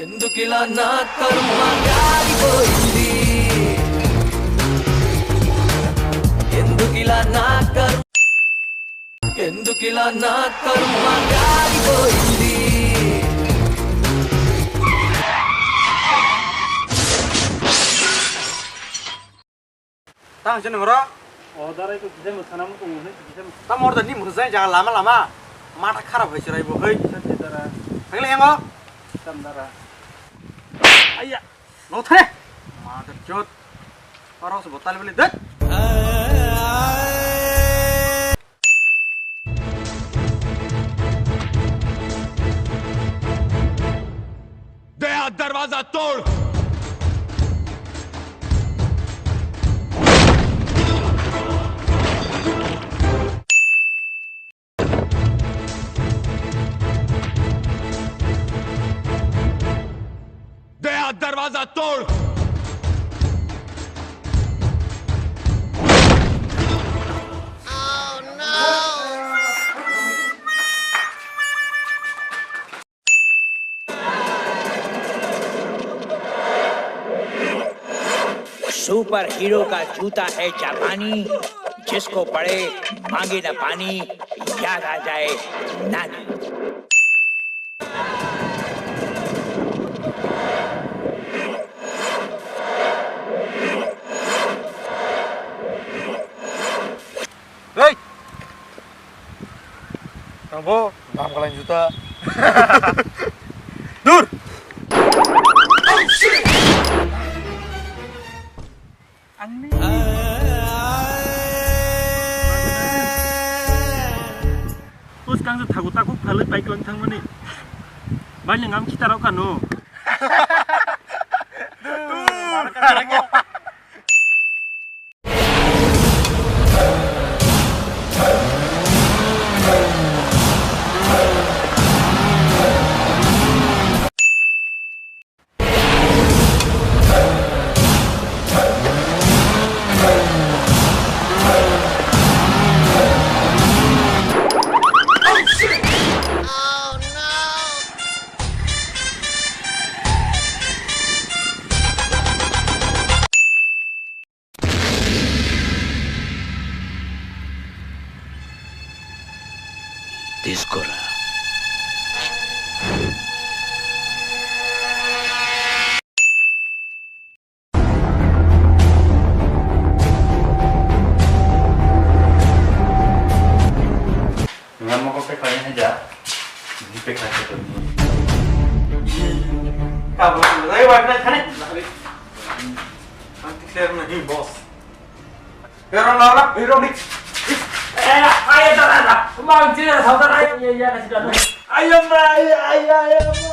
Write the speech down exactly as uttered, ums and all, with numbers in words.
Endukila nakar mangari boindi. Endukila nakar. Endukila nakar mangari boindi. Tang sini ngoro. O darai ko kisa mo sana mo tong hoi kisa mo. Tam order ni mo jai jaga lama lama. Mata kharap hoi chirai bo hoi. Kisa kisa dara. Hagile yango. Tam dara. Aiya. No thare. Mata chot. Parang se botal beli det. दया दरवाजा तोड़। दया दरवाजा तोड़। Super hero का जूता है जापानी, जिसको पड़े मांगे ना पानी, याद आ जाए नानी। Hei! Tangbo, dam kalang juta. Dur! Angni. Us kang thago takuk phalwi paikon thangmani. Bani ngam khitarok kanu. Diskora. Dengan mau kopi kalian aja. Ini pek aja tuh. Kabur, saya warna sana. Nanti clear nih, bos. Hero lala, hero ni. Eh, ayo, dah, dah, dah. Mau cerita saudara, ayo, iya, iya, kasih dah. Ayo, ma, ayo, ayo, ayo.